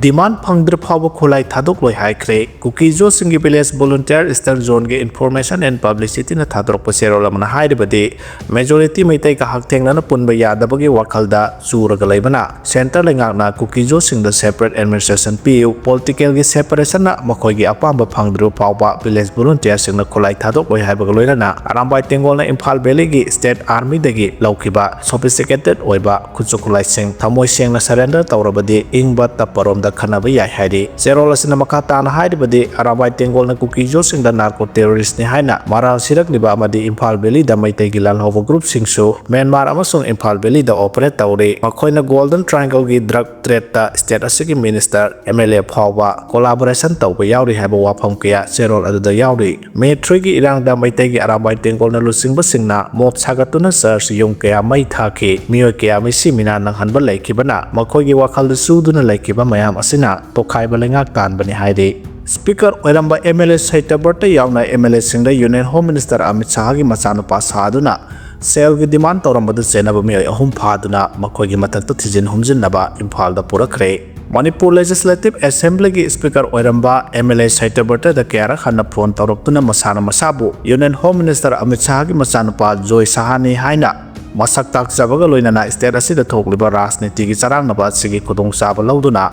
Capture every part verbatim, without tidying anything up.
Demand ꯐꯪꯗ꯭ꯔꯤ ꯐꯥꯎꯕ ꯈꯨꯠꯂꯥꯏ ꯊꯥꯗꯣꯛꯂꯣꯏ ꯍꯥꯏꯈ꯭ꯔꯦ꯫ ꯀꯨꯀꯤ-ꯖꯣꯁꯤꯡꯒꯤ village volunteer Eastern Zoneꯒꯤ information and publicityꯅ ꯊꯥꯗꯣꯔꯛꯄ ꯆꯦꯔꯣꯜ ꯑꯃꯅ ꯍꯥꯏꯔꯤꯕꯗꯤ, majority ꯃꯩꯇꯩꯒ ꯍꯛꯊꯦꯡꯅꯅ ꯄꯨꯟꯕ ꯌꯥꯗꯕꯒꯤ ꯋꯥꯈꯜꯗ ꯆꯨꯔꯒ ꯂꯩꯕꯅ, centre ꯂꯩꯉꯥꯛꯅ ꯀꯨꯀꯤ-ꯖꯣꯁꯤꯡꯗ separate administration ꯄꯤꯌꯨ, politicalꯒꯤ separationꯅ ꯃꯈꯣꯏꯒꯤ ꯑꯄꯥꯝꯕ ꯐꯪꯗ꯭ꯔꯤꯕ ꯐꯥꯎꯕ village volunteerꯁꯤꯡꯅ ꯈꯨꯠꯂꯥꯏ ꯊꯥꯗꯣꯛꯂꯣꯏ ꯍꯥꯏꯕꯒ ꯂꯣꯏꯅꯅ, ꯑꯔꯥꯝꯕꯥꯏ ꯇꯦꯡꯒꯣꯜꯅ ꯏꯝꯐꯥꯜ valleyꯒꯤ state armyꯗꯒꯤ ꯂꯧꯈꯤꯕ sophisticated ꯑꯣꯏꯕ ꯈꯨꯠꯁꯨ ꯈꯨꯠꯂꯥꯏꯁꯤꯡ ꯊꯃꯣꯏ ꯁꯦꯡꯅ surrender ꯇꯧꯔꯕꯗꯤ ꯏꯪꯕ ꯇꯞꯄꯔꯣꯝꯗ ꯈꯟꯅꯕ ꯌꯥꯏ ꯍꯥꯏꯔꯤ꯫ ꯆꯦꯔꯣꯜ ꯑꯁꯤꯅ ꯃꯈꯥ ꯇꯥꯅ ꯍꯥꯏꯔꯤꯕꯗꯤ, ꯑꯔꯥꯝꯕꯥꯏ ꯇꯦꯡꯒꯣꯜꯅ ꯀꯨꯀꯤ-ꯖꯣꯁꯤꯡꯗ narco terroristꯅꯤ ꯍꯥꯏꯅ ꯃꯔꯥꯜ ꯁꯤꯔꯛꯂꯤꯕ ꯑꯃꯗꯤ ꯏꯝꯐꯥꯜ valleyꯗ ꯃꯩꯇꯩꯒꯤ ꯂꯥꯜꯍꯧꯕ groupꯁꯤꯡꯁꯨ ꯃ꯭ꯌꯥꯟꯃꯥꯔ ꯑꯃꯁꯨꯡ ꯏꯝꯐꯥꯜ valleyꯗ operate ꯇꯧꯔꯤ꯫ ꯃꯈꯣꯏꯅ Golden Triangleꯒꯤ drug tradeꯇ state ꯑꯁꯤꯒꯤ minister, MLA ꯐꯥꯎꯕ collaboration ꯇꯧꯕ ꯌꯥꯎꯔꯤ ꯍꯥꯏꯕ ꯋꯥꯐꯝ ꯀꯌꯥ ꯆꯦꯔꯣꯜ ꯑꯗꯨꯗ ꯌꯥꯎꯔꯤ꯫ May threeꯒꯤ ꯏꯔꯥꯡꯗ ꯃꯩꯇꯩꯒꯤ ꯑꯔꯥꯝꯕꯥꯏ ꯇꯦꯡꯒꯣꯜꯅ ꯂꯨꯆꯤꯡꯕꯁꯤꯡꯅ mob ꯁꯥꯒꯠꯇꯨꯅ church ꯌꯨꯝ ꯀꯌꯥ ꯃꯩ ꯊꯥꯈꯤ꯫ ꯃꯤꯑꯣꯏ ꯀꯌꯥ ꯃꯤꯁꯤ ꯃꯤꯅꯥ ꯅꯪꯍꯟꯕ ꯂꯩꯈꯤꯕꯅ ꯃꯈꯣꯏꯒꯤ ꯋꯥꯈꯜꯗ ꯆꯨꯗꯨꯅ ꯂꯩꯈꯤꯕ ꯃꯌꯥꯝ ꯑꯁꯤꯅ ꯇꯣꯈꯥꯏꯕ ꯂꯩꯉꯥꯛ ꯇꯥꯟꯕꯅꯤ ꯍꯥꯏꯔꯤ꯫ Speaker ꯑꯣꯏꯔꯝꯕ MLA ꯁꯩꯇꯕ꯭ꯔꯇ ꯌꯥꯎꯅ MLAꯁꯤꯡꯗ Union Home Minister ꯑꯃꯤꯠ ꯁꯥꯍꯒꯤ ꯃꯆꯥꯅꯨꯄꯥ ꯁꯥꯗꯨꯅ ꯁꯦꯜꯒꯤ demand ꯇꯧꯔꯝꯕꯗ ꯆꯦꯟꯅꯕ ꯃꯤꯑꯣꯏ ꯑꯍꯨꯝ ꯐꯥꯗꯨꯅ ꯃꯈꯣꯏꯒꯤ ꯃꯊꯛꯇ ꯊꯤꯖꯤꯟ ꯍꯨꯝꯖꯤꯟꯅꯕ ꯏꯝꯐꯥꯜꯗ ꯄꯨꯔꯛꯈ꯭ꯔꯦ꯫ ꯃꯅꯤꯄꯨꯔ Legislative Assemblyꯒꯤ Speaker ꯑꯣꯏꯔꯝꯕ MLA ꯁꯩꯇꯕ꯭ꯔꯇꯗ ꯀꯌꯥꯔꯛ ꯍꯟꯅ phone ꯇꯧꯔꯛꯇꯨꯅ ꯃꯁꯥꯅ ꯃꯁꯥꯕꯨ Union Home Minister ꯑꯃꯤꯠ ꯁꯥꯍꯒꯤ ꯃꯆꯥꯅꯨꯄꯥ ꯖꯣꯏ ꯁꯥꯍꯅꯤ ꯍꯥꯏꯅ ꯃꯁꯛ ꯇꯥꯛꯆꯕꯒ ꯂꯣꯏꯅꯅ state ꯑꯁꯤꯗ ꯊꯣꯛꯂꯤꯕ ꯔꯥꯖꯅꯤꯇꯤꯒꯤ ꯆꯔꯥꯡꯅꯕ ꯑꯁꯤꯒꯤ ꯈꯨꯗꯣꯡꯆꯥꯕ ꯂꯧꯗꯨꯅ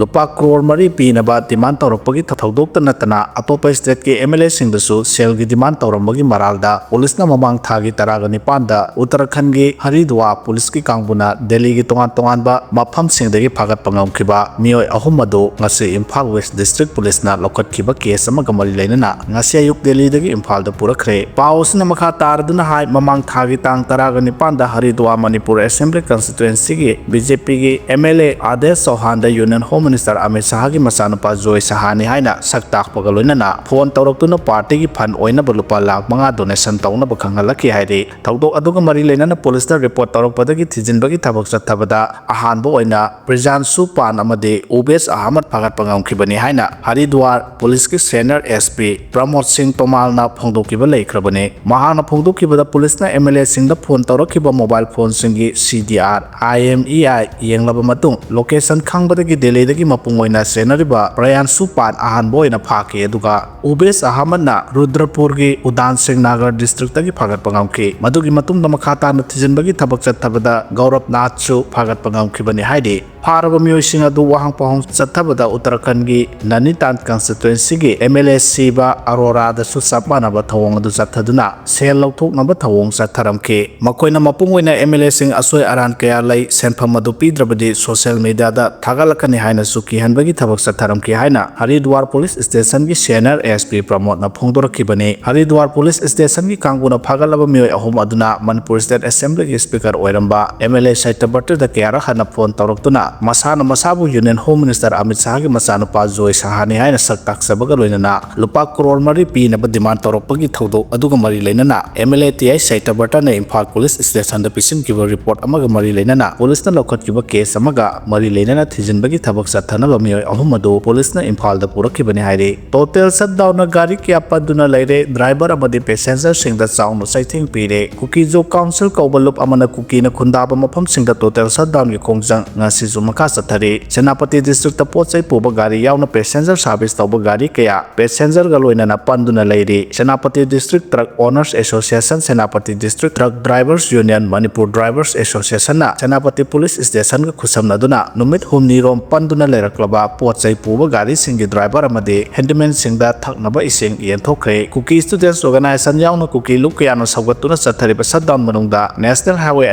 ꯂꯨꯄꯥ ꯀ꯭ꯔꯣꯔ ꯃꯔꯤ ꯄꯤꯅꯕ demand ꯇꯧꯔꯛꯄꯒꯤ ꯊꯧꯗꯣꯛꯇ ꯅꯠꯇꯅ ꯑꯇꯣꯞꯄ stateꯀꯤ MLAꯁꯤꯡꯗꯁꯨ ꯁꯦꯜꯒꯤ demand ꯇꯧꯔꯝꯕꯒꯤ ꯃꯔꯥꯜꯗ ꯄꯨꯂꯤꯁꯅ ꯃꯃꯥꯡ ꯊꯥꯒꯤ ꯇꯔꯥꯒ ꯅꯤꯄꯥꯟꯗ ꯎꯠꯇꯔꯈꯟꯒꯤ ꯍꯔꯤꯗ꯭ꯋꯥꯔ ꯄꯨꯂꯤꯁꯀꯤ ꯀꯥꯡꯕꯨꯅ ꯗꯦꯜꯂꯤꯒꯤ ꯇꯣꯉꯥꯟ ꯇꯣꯉꯥꯟꯕ ꯃꯐꯝꯁꯤꯡꯗꯒꯤ ꯐꯥꯒꯠꯄ ꯉꯝꯈꯤꯕ ꯃꯤꯑꯣꯏ ꯑꯍꯨꯝ ꯑꯗꯨ ꯉꯁꯤ ꯏꯝꯐꯥꯜ West District ꯄꯨꯂꯤꯁꯅ ꯂꯧꯈꯠꯈꯤꯕ case ꯑꯃꯒ ꯃꯔꯤ ꯂꯩꯅꯅ ꯉꯁꯤ ꯑꯌꯨꯛ ꯗꯦꯜꯂꯤꯗꯒꯤ ꯏꯝꯐꯥꯜꯗ ꯄꯨꯔꯛꯈ꯭ꯔꯦ꯫ ꯄꯥꯎ ꯑꯁꯤꯅ ꯃꯈꯥ ꯇꯥꯔꯗꯨꯅ ꯍꯥꯏ, ꯃꯃꯥꯡ ꯊꯥꯒꯤ ꯇꯥꯡ ꯇꯔꯥꯒ ꯅꯤꯄꯥꯟꯗ Haridwar Manipur Assembly constituencyꯒꯤ BJPꯒꯤ MLA ꯑꯥꯗꯦꯁ ꯆꯧꯍꯥꯟꯗ Union Home Minister Amit ꯁꯥꯍꯒꯤ ꯃꯆꯥꯅꯨꯄꯥ ꯖꯣꯏ ꯁꯥꯍꯅꯤ ꯍꯥꯏꯅ ꯁꯛ ꯇꯥꯛꯄꯒ ꯂꯣꯏꯅꯅ phone ꯇꯧꯔꯛꯇꯨꯅ partyꯒꯤ fund ꯑꯣꯏꯅꯕ ꯂꯨꯄꯥ ꯂꯥꯈ ꯃꯉꯥ donation ꯇꯧꯅꯕ ꯈꯪꯍꯜꯂꯛꯈꯤ ꯍꯥꯏꯔꯤ꯫ ꯊꯧꯗꯣꯛ ꯑꯗꯨꯒ ꯃꯔꯤ ꯂꯩꯅꯅ ꯄꯨꯂꯤꯁꯇ report ꯇꯧꯔꯛꯄꯗꯒꯤ ꯊꯤꯖꯤꯟꯕꯒꯤ ꯊꯕꯛ ꯆꯠꯊꯕꯗ ꯑꯍꯥꯟꯕ ꯑꯣꯏꯅ ꯄ꯭ꯔꯤꯖꯥꯟꯁꯨ ꯄꯥꯟ ꯑꯃꯗꯤ ꯎꯕꯦꯁ ꯑꯍꯃꯗ ꯐꯥꯒꯠꯄ ꯉꯝꯈꯤꯕꯅꯤ ꯍꯥꯏꯅ ꯍꯔꯤꯗ꯭ꯋꯥꯔ ꯄꯨꯂꯤꯁꯀꯤ senior SP ꯄ꯭ꯔꯃꯣꯗ ꯁꯤꯡ ꯇꯣꯃꯥꯜꯅ ꯐꯣꯡꯗꯣꯛꯈꯤꯕ ꯂꯩꯈ꯭ꯔꯕꯅꯤ꯫ ꯃꯍꯥꯛꯅ ꯐꯣꯡꯗꯣꯛꯈꯤꯕꯗ ꯄꯨꯂꯤꯁꯅ MLAꯁꯤꯡꯗ phone ꯇꯧꯔꯛꯈꯤꯕ mobile phoneꯁꯤꯡꯒꯤ CDR, IMEI ꯌꯦꯡꯂꯕ ꯃꯇꯨꯡ location ꯈꯪꯕꯗꯒꯤ ꯗꯦꯜꯂꯤꯗ ꯒꯤ ꯃꯄꯨꯡ ꯑꯣꯏꯅ ꯆꯦꯟꯅꯔꯤꯕ ꯄ꯭ꯔꯌꯥꯟꯁꯨ ꯄꯥꯟ ꯑꯍꯥꯟꯕ ꯑꯣꯏꯅ ꯐꯥꯈꯤ, ꯑꯗꯨꯒ ꯎꯕꯦꯁ ꯑꯍꯃꯗꯅ ꯔꯨꯗ꯭ꯔꯄꯨꯔꯒꯤ ꯎꯗꯥꯟ ꯁꯤꯡ ꯅꯥꯒꯔ ꯗꯤꯁꯇ꯭ꯔꯤꯛꯇꯒꯤ ꯐꯥꯒꯠꯄ ꯉꯝꯈꯤ꯫ ꯃꯗꯨꯒꯤ ꯃꯇꯨꯡꯗ ꯃꯈꯥ ꯇꯥꯅ ꯊꯤꯖꯤꯟꯕꯒꯤ ꯊꯕꯛ ꯆꯠꯊꯕꯗ ꯒꯧꯔꯕ ꯅꯥꯊꯁꯨ ꯐꯥꯒꯠꯄ ꯉꯝꯈꯤꯕꯅꯤ ꯍꯥꯏꯔꯤ꯫ ꯐꯥꯔꯕ ꯃꯤꯑꯣꯏꯁꯤꯡ ꯑꯗꯨ ꯋꯥꯍꯪ ꯄꯥꯎꯍꯪ ꯆꯠꯊꯕꯗ ꯎꯠꯇꯔꯥꯈꯟꯒꯤ ꯅꯅꯤꯇꯥꯟ ꯀꯟꯁꯇꯤꯇ꯭ꯋꯦꯟꯁꯤꯒꯤ ꯑꯦꯝ ꯑꯦꯜ ꯑꯦ ꯁꯤꯕ ꯑꯔꯣꯔꯥꯗꯁꯨ ꯆꯞ ꯃꯥꯟꯅꯕ ꯊꯧꯑꯣꯡ ꯑꯗꯨ ꯆꯠꯊꯗꯨꯅ ꯁꯦꯜ ꯂꯧꯊꯣꯛꯅꯕ ꯊꯧꯑꯣꯡ ꯆꯠꯊꯔꯝꯈꯤ꯫ ꯃꯈꯣꯏꯅ ꯃꯄꯨꯡ ꯑꯣꯏꯅ ꯑꯦꯝ ꯑꯦꯜ ꯑꯦꯁꯤꯡ ꯑꯁꯣꯏ ꯑꯔꯥꯟ ꯀꯌꯥ ꯂꯩ, ꯁꯦꯟꯐꯝ ꯑꯗꯨ ꯄꯤꯗ꯭ꯔꯕꯗꯤ ꯁꯣꯁꯤꯌꯦꯜ ꯃꯤꯗꯤꯌꯥꯗ ꯊꯥꯒꯠꯂꯛꯀꯅꯤ ꯍꯥꯏꯅꯁꯨ ꯀꯤꯍꯟꯕꯒꯤ ꯊꯕꯛ ꯆꯠꯊꯔꯝꯈꯤ ꯍꯥꯏꯅ ꯍꯔꯤꯗ꯭ꯋꯥꯔ ꯄꯨꯂꯤꯁ ꯁ꯭ꯇꯦꯁꯟꯒꯤ ꯁꯦꯅꯤꯌꯔ ꯑꯦꯁ ꯄꯤ ꯄ꯭ꯔꯃꯣꯗꯅ ꯐꯣꯡꯗꯣꯔꯛꯈꯤꯕꯅꯤ꯫ ꯍꯔꯤꯗ꯭ꯋꯥꯔ ꯄꯨꯂꯤꯁ ꯁ꯭ꯇꯦꯁꯟꯒꯤ ꯀꯥꯡꯕꯨꯅ ꯐꯥꯒꯠꯂꯕ ꯃꯤꯑꯣꯏ ꯑꯍꯨꯝ ꯑꯗꯨꯅ ꯃꯅꯤꯄꯨꯔ ꯁ꯭ꯇꯦꯠ ꯑꯦꯁꯦꯝꯕ꯭ꯂꯤꯒꯤ ꯁ꯭ꯄꯤꯀꯔ ꯑꯣꯏꯔꯝꯕ ꯑꯦꯝ ꯑꯦꯜ ꯑꯦ ꯁꯇ꯭ꯌꯕ꯭ꯔꯇꯗ ꯀꯌꯥꯔꯛ ꯍꯟꯅ ꯐꯣꯟ ꯇꯧꯔꯛꯇꯨꯅ ꯃꯁꯥꯅ ꯃꯁꯥꯕꯨ ꯌꯨꯅꯤꯌꯟ ꯍꯣꯝ ꯃꯤꯅꯤꯁꯇꯔ ꯑꯃꯤꯠ ꯁꯥꯍꯒꯤ ꯃꯆꯥꯅꯨꯄꯥ ꯖꯣꯏ ꯁꯥꯍꯅꯤ ꯍꯥꯏꯅ ꯁꯛ ꯇꯥꯛꯆꯕꯒ ꯂꯣꯏꯅꯅ ꯂꯨꯄꯥ ꯀ꯭ꯔꯣꯔ ꯃꯔꯤ ꯄꯤꯅꯕ ꯗꯤꯃꯥꯟ ꯇꯧꯔꯛꯄꯒꯤ ꯊꯧꯗꯣꯛ ꯑꯗꯨꯒ ꯃꯔꯤ ꯂꯩꯅꯅ M L A T I ꯁꯇ꯭ꯌꯕ꯭ꯔꯇꯅ ꯏꯝꯐꯥꯜ ꯄꯨꯂꯤꯁ ꯁ꯭ꯇꯦꯁꯟꯗ ꯄꯤꯁꯤꯟꯈꯤꯕ ꯔꯤꯄꯣꯔꯠ ꯑꯃꯒ ꯃꯔꯤ ꯂꯩꯅꯅ ꯄꯨꯂꯤꯁꯅ ꯂꯧꯈꯠꯈꯤꯕ ꯀꯦꯁ ꯑꯃꯒ ꯃꯔꯤ ꯂꯩꯅꯅ ꯊꯤꯖꯤꯟꯕꯒꯤ ꯊꯕꯛ ꯆꯠꯊꯅꯕ ꯃꯤꯑꯣꯏ ꯑꯍꯨꯝ ꯑꯗꯨ ꯄꯨꯂꯤꯁꯅ ꯏꯝꯐꯥꯜꯗ ꯄꯨꯔꯛꯈꯤꯕꯅꯤ ꯍꯥꯏꯔꯤ꯫ ꯇꯣꯇꯦꯜ ꯁꯠꯗꯥꯎꯟꯅ ꯒꯥꯔꯤ ꯀꯌꯥ ꯄꯟꯗꯨꯅ ꯂꯩꯔꯦ, ꯗ꯭ꯔꯥꯏꯚꯔ ꯑꯃꯗꯤ ꯄꯦꯁꯦꯟꯖꯔꯁꯤꯡꯗ ꯆꯥꯎꯅ ꯆꯩꯊꯦꯡ ꯄꯤꯔꯦ꯫ ꯀꯨꯀꯤ ꯖꯣꯕ ꯀꯥꯎꯟꯁꯤꯜ ꯀꯧꯕ ꯂꯨꯞ ꯑꯃꯅ ꯀꯨꯀꯤꯅ ꯈꯨꯟꯗꯥꯕ ꯃꯐꯝꯁꯤꯡꯗ ꯇꯣꯇꯦꯜ ꯁꯠꯗꯥꯎꯟꯒꯤ ꯈꯣꯡꯖꯪ ꯉꯁꯤꯁꯨ ꯃꯈꯥ ꯆꯠꯊꯔꯤ꯫ ꯁꯦꯅꯥꯄꯇꯤ ꯗꯤꯁꯇ꯭ꯔꯤꯛꯇ ꯄꯣꯠ ꯆꯩ ꯄꯨꯕ ꯒꯥꯔꯤ ꯌꯥꯎꯅ ꯄꯦꯁꯦꯟꯖꯔ ꯁꯥꯔꯚꯤꯁ ꯇꯧꯕ ꯒꯥꯔꯤ ꯀꯌꯥ ꯄꯦꯁꯦꯟꯖꯔꯒ ꯂꯣꯏꯅꯅ ꯄꯟꯗꯨꯅ ꯂꯩꯔꯤ꯫ Senapati district truck owners association, Senapati district truck drivers union, Manipur drivers ꯑꯦꯁꯣꯁꯤꯌꯦꯁꯟꯅ ꯁꯦꯅꯥꯄꯇꯤ ꯄꯨꯂꯤꯁ ꯁ꯭ꯇꯦꯁꯟꯒ ꯈꯨꯠꯁꯝꯅꯗꯨꯅ ꯅꯨꯃꯤꯠ ꯍꯨꯝꯅꯤꯔꯣꯝ ꯄꯟꯗꯨꯅ ꯂꯩꯔꯛꯂꯕ ꯄꯣꯠ ꯆꯩ ꯄꯨꯕ ꯒꯥꯔꯤꯁꯤꯡꯒꯤ ꯗ꯭ꯔꯥꯏꯚꯔ ꯑꯃꯗꯤ ꯍꯦꯟꯗꯤꯃꯦꯟꯁꯤꯡꯗ ꯊꯛꯅꯕ ꯏꯁꯤꯡ ꯌꯦꯟꯊꯣꯛꯈ꯭ꯔꯦ꯫ ꯀꯨꯀꯤ ꯁ꯭ꯇꯨꯗꯦꯟꯠꯁ ꯑꯣꯔꯒꯅꯥꯏꯖꯦꯁꯟ ꯌꯥꯎꯅ ꯀꯨꯀꯤ ꯂꯨꯞ ꯀꯌꯥꯅ ꯁꯧꯒꯠꯇꯨꯅ ꯆꯠꯊꯔꯤꯕ ꯁꯠꯗꯥꯎꯟ ꯃꯅꯨꯡꯗ ꯅꯦꯁꯅꯦꯜ ꯍꯥꯏꯋꯦ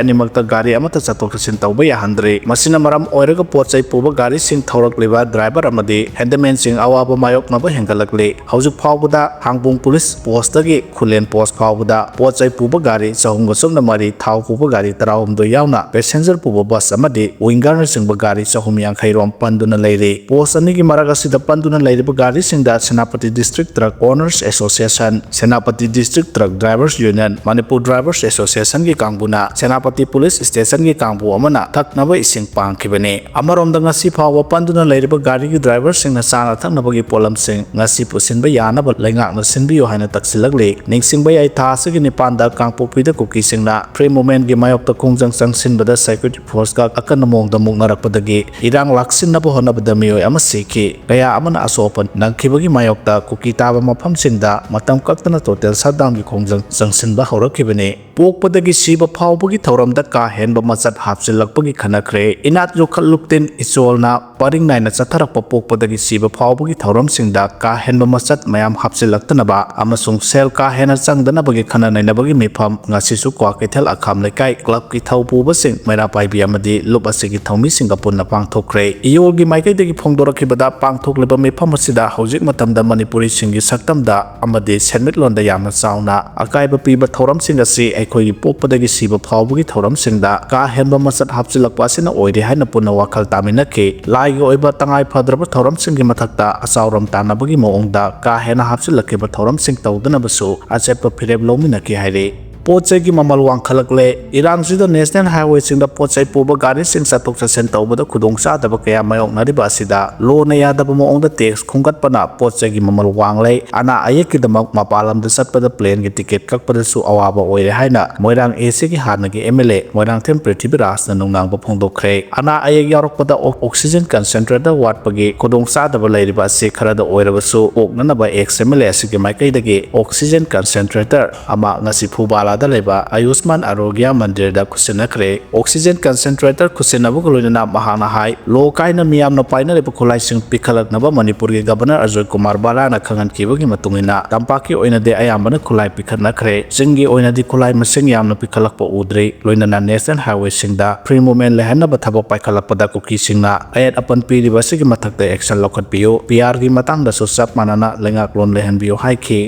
ꯑꯅꯤꯃꯛꯇ ꯒꯥꯔꯤ ꯑꯃꯠꯇ ꯆꯠꯊꯣꯛ ꯆꯠꯁꯤꯟ ꯇꯧꯕ ꯌꯥꯍꯟꯗ꯭ꯔꯤ꯫ ꯃꯁꯤꯅ ꯃꯔꯝ ꯑꯣꯏꯔꯒ ꯄꯣꯠ ꯆꯩ ꯄꯨꯕ ꯒꯥꯔꯤꯁꯤꯡ ꯊꯧꯔꯛꯂꯤꯕ ꯗ꯭ꯔꯥꯏꯚꯔ ꯑꯃꯗꯤ ꯍꯦꯟꯗꯤꯃꯦꯟꯁꯤꯡ ꯑꯋꯥꯕ ꯃꯥꯌꯣꯛꯅꯕ ꯍꯦꯟꯒꯠꯂꯛꯂꯤ꯫ ꯍꯧꯖꯤꯛ ꯐꯥꯎꯕꯗ ꯍꯥꯡꯕꯨꯡ ꯄꯨꯂꯤꯁ ꯄꯣꯁꯇꯒꯤ ꯈꯨꯂꯦꯟ ꯄꯣꯁ ꯐꯥꯎꯕꯗ ꯄꯣꯠ ꯆꯩ ꯄꯨꯕ ꯒꯥꯔꯤ ꯆꯍꯨꯝꯒ ꯁꯨꯞꯅ ꯃꯔꯤ, ꯊꯥꯎ ꯄꯨꯕ ꯒꯥꯔꯤ ꯇꯔꯥꯍꯨꯝꯗꯣꯏ ꯌꯥꯎꯅ ꯄꯦꯁꯦꯟꯖꯔ ꯄꯨꯕ ꯕꯁ ꯑꯃꯗꯤ ꯋꯤꯡꯒꯔꯅꯆꯤꯡꯕ ꯒꯥꯔꯤ ꯆꯍꯨꯝ ꯌꯥꯡꯈꯩ ꯔꯣꯝ ꯄꯟꯗꯨꯅ ꯂꯩꯔꯤ꯫ ꯄꯣꯁ ꯑꯅꯤꯒꯤ ꯃꯔꯛ ꯑꯁꯤꯗ ꯄꯟꯗꯨꯅ ꯂꯩꯔꯤꯕ ꯒꯥꯔꯤꯁꯤꯡꯗ Senapati district truck owners association, Senapati district truck drivers union, Manipur drivers ꯑꯦꯁꯣꯁꯤꯌꯦꯁꯟꯒꯤ ꯀꯥꯡꯕꯨꯅ ꯁꯦꯅꯥꯄꯇꯤ ꯄꯨꯂꯤꯁ ꯁ꯭ꯇꯦꯁꯟꯒꯤ ꯀꯥꯡꯕꯨ ꯑꯃꯅ ꯊꯛꯅꯕ ꯏꯁꯤꯡ ꯄꯥꯡꯈꯤꯕꯅꯤ꯫ ꯑꯃꯔꯣꯝꯗ, ꯉꯁꯤ ꯐꯥꯎꯕ ꯄꯟꯗꯨꯅ ꯂꯩꯔꯤꯕ ꯒꯥꯔꯤꯒꯤ ꯗ꯭ꯔꯥꯏꯚꯔꯁꯤꯡꯅ ꯆꯥꯅ ꯊꯛꯅꯕꯒꯤ ꯄꯣꯠꯂꯝꯁꯤꯡ ꯉꯁꯤ ꯄꯨꯁꯤꯟꯕ ꯌꯥꯅꯕ ꯂꯩꯉꯥꯛꯅ ꯁꯤꯟꯕꯤꯌꯨ ꯍꯥꯏꯅ ꯇꯛꯁꯤꯜꯂꯛꯂꯤ꯫ ꯅꯤꯡꯁꯤꯡꯕ ꯌꯥꯏ, ꯊꯥ ꯑꯁꯤꯒꯤ ꯅꯤꯄꯥꯟꯗ ꯀꯥꯡꯄꯣꯛꯄꯤꯗ ꯀꯨꯀꯤꯁꯤꯡꯅ ꯐ꯭ꯔꯤ ꯃꯨꯚꯃꯦꯟꯒꯤ ꯃꯥꯌꯣꯛꯇ ꯈꯣꯡꯖꯪ ꯆꯪꯁꯤꯟꯕꯗ ꯁꯦꯀ꯭ꯌꯨꯔꯤꯇꯤ ꯐꯣꯔꯁꯀ ꯑꯀꯟꯕ ꯃꯑꯣꯡꯗ ꯃꯨꯛꯅꯔꯛꯄꯗꯒꯤ ꯏꯔꯥꯡ ꯂꯥꯛꯁꯤꯟꯅꯕ ꯍꯣꯠꯅꯕꯗ ꯃꯤꯑꯣꯏ ꯑꯃ ꯁꯤꯈꯤ꯫ ꯀꯌꯥ ꯑꯃꯅ ꯑꯁꯣꯛ ꯑꯄꯟ ꯅꯪꯈꯤꯕꯒꯤ ꯃꯥꯌꯣꯛꯇ ꯀꯨꯀꯤ ꯇꯥꯕ ꯃꯐꯝꯁꯤꯡꯗ ꯃꯇꯝ ꯀꯛꯇꯅ ꯇꯣꯇꯦꯜ ꯁꯠꯗꯥꯎꯟꯒꯤ ꯈꯣꯡꯖꯪ ꯆꯪꯁꯤꯟꯕ ꯍꯧꯔꯛꯈꯤꯕꯅꯤ꯫ ꯄꯣꯛꯄꯗꯒꯤ ꯁꯤꯕ ꯐꯥꯎꯕꯒꯤ ꯊꯧꯔꯝꯗ ꯀꯥ ꯍꯦꯟꯕ ꯃꯆꯠ ꯍꯥꯞꯆꯤꯜꯂꯛꯄꯒꯤ ꯈꯟꯅꯈ꯭ꯔꯦ꯫ ꯏꯅꯥꯠ ꯌꯣꯛꯈꯠ ꯂꯨꯞꯇꯤꯟ ꯏꯆꯣꯜꯅ ꯄꯔꯤꯡ ꯅꯥꯏꯅ ꯆꯠꯊꯔꯛꯄ ꯄꯣꯛꯄꯗꯒꯤ ꯁꯤꯕ ꯐꯥꯎꯕꯒꯤ ꯊꯧꯔꯝꯁꯤꯡꯗ ꯀꯥ ꯍꯦꯟꯕ ꯃꯆꯠ ꯃꯌꯥꯝ ꯍꯥꯞꯆꯤꯜꯂꯛꯇꯅꯕ ꯑꯃꯁꯨꯡ ꯁꯦꯜ ꯀꯥ ꯍꯦꯟꯅ ꯆꯪꯗꯅꯕꯒꯤ ꯈꯟꯅ ꯅꯩꯅꯕꯒꯤ ꯃꯤꯐꯝ ꯉꯁꯤꯁꯨ ꯀ꯭ꯋꯥꯀꯩꯊꯦꯜ ꯑꯈꯥꯝ ꯂꯩꯀꯥꯏ ꯀ꯭ꯂꯕꯀꯤ ꯊꯧꯄꯨꯕꯁꯤꯡ, ꯃꯩꯔꯥ ꯄꯥꯏꯕꯤ ꯑꯃꯗꯤ ꯂꯨꯞ ꯑꯁꯤꯒꯤ ꯊꯧꯃꯤꯁꯤꯡꯒ ꯄꯨꯟꯅ ꯄꯥꯡꯊꯣꯛꯈ꯭ꯔꯦ꯫ ꯏꯌꯣꯜꯒꯤ ꯃꯥꯏꯀꯩꯗꯒꯤ ꯐꯣꯡꯗꯣꯔꯛꯈꯤꯕꯗ, ꯄꯥꯡꯊꯣꯛꯂꯤꯕ ꯃꯤꯐꯝ ꯑꯁꯤꯗ ꯍꯧꯖꯤꯛ ꯃꯇꯝꯗ ꯃꯅꯤꯄꯨꯔꯤꯁꯤꯡꯒꯤ ꯁꯛꯇꯝꯗ ꯑꯃꯗꯤ ꯁꯦꯟꯃꯤꯠꯂꯣꯟꯗ ꯌꯥꯝꯅ ꯆꯥꯎꯅ ꯑꯀꯥꯏꯕ ꯄꯤꯕ ꯊꯧꯔꯝꯁꯤꯡ ꯑꯁꯤ ꯑꯩꯈꯣꯏꯒꯤ ꯄꯣꯛꯄꯗꯒꯤ ꯁꯤꯕ ꯐꯥꯎꯕꯒꯤ ꯊꯧꯔꯝꯁꯤꯡꯗ ꯀꯥ ꯍꯦꯟꯕ ꯃꯆꯠ ꯍꯥꯞꯆꯤꯜꯂꯛꯄ ꯑꯁꯤꯅ ꯑꯣꯏꯔꯦ ꯍꯥꯏꯅ ꯄꯨꯟꯅ ꯋꯥꯈꯜ ꯇꯥꯃꯤꯟꯅꯈꯤ꯫ ꯂꯥꯏꯒꯤ ꯑꯣꯏꯕ ꯇꯉꯥꯏ ꯐꯗ꯭ꯔꯕ ꯊꯧꯔꯝꯁꯤꯡꯒꯤ ꯃꯊꯛꯇ ꯑꯆꯥꯎꯔꯝ ꯇꯥꯟꯅꯕꯒꯤ ꯃꯑꯣꯡꯗ ꯀꯥ ꯍꯦꯟꯅ ꯍꯥꯞꯆꯤꯜꯂꯛꯈꯤꯕ ꯊꯧꯔꯝꯁꯤꯡ ꯇꯧꯗꯅꯕꯁꯨ ꯑꯆꯦꯠꯄ ꯐꯤꯔꯦꯞ ꯂꯧꯃꯤꯟꯅꯈꯤ ꯍꯥꯏꯔꯤ꯫ ꯄꯣꯠ ꯆꯩꯒꯤ ꯃꯃꯜ ꯋꯥꯡꯈꯠꯂꯛꯂꯦ꯫ ꯏꯔꯥꯡꯁꯤꯗ ꯅꯦꯁꯅꯦꯜ ꯍꯥꯏꯋꯦꯁꯤꯡꯗ ꯄꯣꯠ ꯆꯩ ꯄꯨꯕ ꯒꯥꯔꯤꯁꯤꯡ ꯆꯠꯊꯣꯛ ꯆꯠꯁꯤꯟ ꯇꯧꯕꯗ ꯈꯨꯗꯣꯡꯆꯥꯗꯕ ꯀꯌꯥ ꯃꯥꯌꯣꯛꯅꯔꯤꯕ ꯑꯁꯤꯗ ꯂꯣꯅ ꯌꯥꯗꯕ ꯃꯑꯣꯡꯗ ꯇꯦꯛꯁ ꯈꯣꯝꯒꯠꯄꯅ ꯄꯣꯠ ꯆꯩꯒꯤ ꯃꯃꯜ ꯋꯥꯡꯂꯦ꯫ ꯑꯅꯥ ꯑꯌꯦꯛꯀꯤꯗꯃꯛ ꯃꯄꯥꯟ ꯂꯝꯗ ꯆꯠꯄꯗ ꯄ꯭ꯂꯦꯟꯒꯤ ꯇꯤꯀꯦꯠ ꯀꯛꯄꯗꯁꯨ ꯑꯋꯥꯕ ꯑꯣꯏꯔꯦ ꯍꯥꯏꯅ ꯃꯣꯏꯔꯥꯡ ꯑꯦꯁꯤꯒꯤ ꯍꯥꯟꯅꯒꯤ ꯑꯦꯝ ꯑꯦꯜ ꯑꯦ ꯃꯣꯏꯔꯥꯡꯊꯦꯝ ꯄ꯭ꯔꯤꯊꯤꯕꯤꯔꯥꯖꯅ ꯅꯨꯡꯅꯥꯡꯕ ꯐꯣꯡꯗꯣꯛꯈ꯭ꯔꯦ꯫ ꯑꯅꯥ ꯑꯌꯦꯛ ꯌꯥꯎꯔꯛꯄꯗ ꯑꯣꯛ-, ꯑꯣꯛꯁꯤꯖꯦꯟ ꯀꯟꯁꯦꯟꯇ꯭ꯔꯦꯇꯔ ꯋꯥꯠꯄꯒꯤ ꯈꯨꯗꯣꯡꯆꯥꯗꯕ ꯂꯩꯔꯤꯕ ꯑꯁꯤ ꯈꯔꯗ ꯑꯣꯏꯔꯕꯁꯨ ꯀꯣꯛꯅꯅꯕ ꯑꯦꯛꯁ ꯑꯦꯝ ꯑꯦꯜ ꯑꯦ ꯑꯁꯤꯒꯤ ꯃꯥꯏꯀꯩꯗꯒꯤ ꯑꯣꯛꯁꯤꯖꯦꯟ ꯀꯟꯁꯦꯟꯇ꯭ꯔꯦꯇꯔ ꯑꯃ ꯉꯁꯤ ꯐꯨꯕꯥꯂꯥꯗ ꯂꯩꯕ ꯑꯌꯨꯁꯃꯥꯟ ꯑꯔꯣꯒ꯭ꯌꯥ ꯃꯟꯗꯤꯔꯗ ꯈꯨꯠꯁꯤꯟꯅꯈ꯭ꯔꯦ꯫ ꯑꯣꯛꯁꯤꯖꯦꯟ ꯀꯟꯁꯦꯟꯇ꯭ꯔꯦꯇꯔ ꯈꯨꯠꯁꯤꯟꯅꯕꯒ ꯂꯣꯏꯅꯅ ꯃꯍꯥꯛꯅ ꯍꯥꯏ, ꯂꯣ ꯀꯥꯏꯅ ꯃꯤꯌꯥꯝꯅ ꯄꯥꯏꯅꯔꯤꯕ ꯈꯨꯠꯂꯥꯏꯁꯤꯡ ꯄꯤꯈꯠꯂꯛꯅꯕ ꯃꯅꯤꯄꯨꯔꯒꯤ ꯒꯕꯔꯅꯔ ꯑꯖꯣꯏ ꯀꯨꯃꯥꯔ ꯕꯥꯂꯥꯅ ꯈꯪꯍꯟꯈꯤꯕꯒꯤ ꯃꯇꯨꯡ ꯏꯟꯅ ꯇꯝꯄꯥꯛꯀꯤ ꯑꯣꯏꯅꯗꯤ ꯑꯌꯥꯝꯕꯅ ꯈꯨꯠꯂꯥꯏ ꯄꯤꯈꯠꯅꯈ꯭ꯔꯦ꯫ ꯆꯤꯡꯒꯤ ꯑꯣꯏꯅꯗꯤ ꯈꯨꯠꯂꯥꯏ ꯃꯁꯤꯡ ꯌꯥꯝꯅ ꯄꯤꯈꯠꯂꯛꯄ ꯎꯗ꯭ꯔꯤ꯫ ꯂꯣꯏꯅꯅ ꯅꯦꯁꯅꯦꯜ ꯍꯥꯏꯋꯦꯁꯤꯡꯗ ꯐ꯭ꯔꯤ ꯃꯨꯚꯃꯦꯟ ꯂꯩꯍꯟꯅꯕ ꯊꯕꯛ ꯄꯥꯏꯈꯠꯂꯛꯄꯗ ꯀꯨꯀꯤꯁꯤꯡꯅ ꯑꯌꯦꯠ ꯑꯄꯟ ꯄꯤꯔꯤꯕ ꯑꯁꯤꯒꯤ ꯃꯊꯛꯇ ꯑꯦꯛꯁꯟ ꯂꯧꯈꯠꯄꯤꯌꯨ, ꯄꯤ ꯑꯥꯔꯒꯤ ꯃꯇꯥꯡꯗꯁꯨ ꯆꯞ ꯃꯥꯟꯅꯅ ꯂꯩꯉꯥꯛꯂꯣꯟ ꯂꯩꯍꯟꯕꯤꯌꯨ ꯍꯥꯏꯈꯤ꯫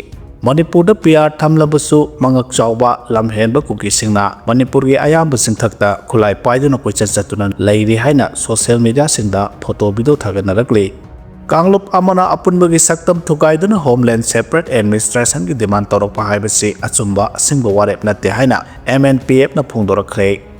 ꯃꯅꯤꯄꯨꯔꯗ ꯄꯤ ꯑꯥꯔ ꯊꯝꯂꯕꯁꯨ ꯃꯉꯛ ꯆꯥꯎꯕ ꯂꯝꯍꯦꯟꯕ ꯀꯨꯀꯤꯁꯤꯡꯅ ꯃꯅꯤꯄꯨꯔꯒꯤ ꯑꯌꯥꯝꯕ ꯆꯤꯡꯊꯛꯇ ꯈꯨꯠꯂꯥꯏ ꯄꯥꯏꯗꯨꯅ ꯀꯣꯏꯆꯠ ꯆꯠꯇꯨꯅ ꯂꯩꯔꯤ ꯍꯥꯏꯅ ꯁꯣꯁꯤꯌꯦꯜ ꯃꯤꯗꯤꯌꯥꯁꯤꯡꯗ ꯐꯣꯇꯣ ꯚꯤꯗꯤꯑꯣ ꯊꯥꯒꯠꯅꯔꯛꯂꯤ꯫ ꯀꯥꯡꯂꯨꯞ ꯑꯃꯅ ꯑꯄꯨꯟꯕꯒꯤ ꯁꯛꯇꯝ ꯊꯨꯒꯥꯏꯗꯨꯅ ꯍꯣꯝꯂꯦꯟ ꯁꯦꯄꯔꯦꯠ ꯑꯦꯗꯃꯤꯅꯤꯁꯇ꯭ꯔꯦꯁꯟꯒꯤ ꯗꯤꯃꯥꯟ ꯇꯧꯔꯛꯄ ꯍꯥꯏꯕꯁꯤ ꯑꯆꯨꯝꯕ ꯑꯁꯦꯡꯕ ꯋꯥꯔꯦꯞ ꯅꯠꯇꯦ ꯍꯥꯏꯅ ꯑꯦꯝ ꯑꯦꯟ ꯄꯤ ꯑꯦꯐꯅ ꯐꯣꯡꯗꯣꯔꯛꯈ꯭ꯔꯦ꯫